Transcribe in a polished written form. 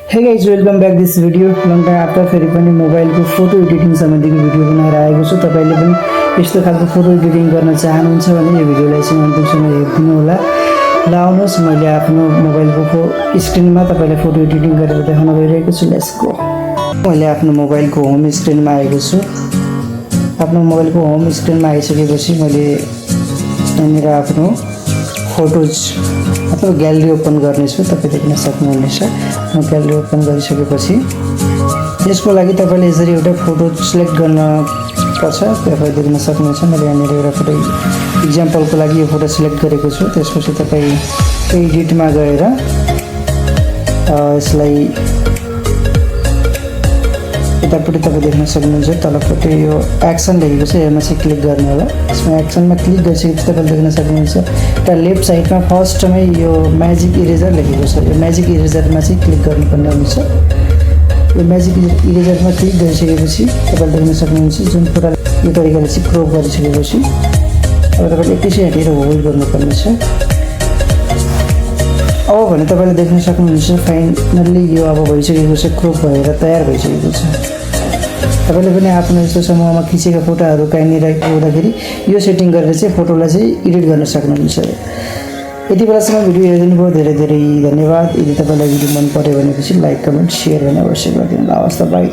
Hey guys welcome back this video long time after फेरि पनि मोबाइलको फोटो एडिटिङ सम्बन्धीको भिडियो बनाएर आएको छु। तपाईले पनि यस्तो खालको फोटो एडिटिङ गर्न चाहनुहुन्छ भने यो भिडियोलाई चाहिँ अन्तिमसम्म हेरिदिनु होला। ल आउनुहोस् मैले आफ्नो मोबाइलको स्क्रिनमा तपाईलाई फोटो एडिटिङ गरेर देखाउन गइरहेको छु। Let's go. मैले आफ्नो मोबाइलको होम स्क्रिनमा आएको छु। आफ्नो मोबाइलको होम स्क्रिनमा आइसकेपछि मैले यहाँनिर आफ्नो फोटोज अथवा ग्यालेरी ओपन गर्नेछु। तपाईँ देख्न सक्नुहुनेछ। म ग्यालेरी ओपन गरिसकेपछि यसको लागि तपाईले यसरी एउटा फोटो सिलेक्ट गर्न पर्छ। तपाईँ देख्न सक्नुहुन्छ मैले यहाँनिर एउटा फोटो इक्जाम्पलको लागि यो फोटो सिलेक्ट गरेको छु। त्यसपछि तपाईँ एडिटमा गएर यसलाई यतापट्टि तपाईँ देख्न सक्नुहुन्छ तलपट्टि यो एक्सन लेखेको छ, यसमा चाहिँ क्लिक गर्नु होला। यसमा एक्सनमा क्लिक गरिसकेपछि तपाईँले देख्न सक्नुहुन्छ एउटा लेफ्ट साइडमा फर्स्टमै यो म्याजिक इरेजर लेखेको छ। यो म्याजिक इरेजरमा चाहिँ क्लिक गर्नुपर्ने हुन्छ। यो म्याजिक इरेजरमा क्लिक गरिसकेपछि तपाईँले देख्न सक्नुहुन्छ जुन फोटो यो तरिकाले चाहिँ क्रप गरिसकेपछि अब तपाईँले एकैछिन हेरेर होल्ड गर्नुपर्ने छ। अब भने तपाईँले देख्न सक्नुहुन्छ फाइनल्ली यो अब भइसकेको छ, क्रप भएर तयार भइसकेको छ। तपाईले पनि आफ्नो यस्तो समूहमा खिचेका फोटोहरू कहीँनिर हुँदाखेरि यो सेटिङ गरेर चाहिँ फोटोलाई चाहिँ एडिट गर्न सक्नुहुन्छ। यति बेलासम्म भिडियो हेरिदिनु भयो धेरै धेरै धन्यवाद। यदि तपाईँलाई भिडियो मन पर्यो भनेपछि लाइक कमेन्ट सेयर गर्ने अवश्य गरिदिनु। हवस् त, बाइ।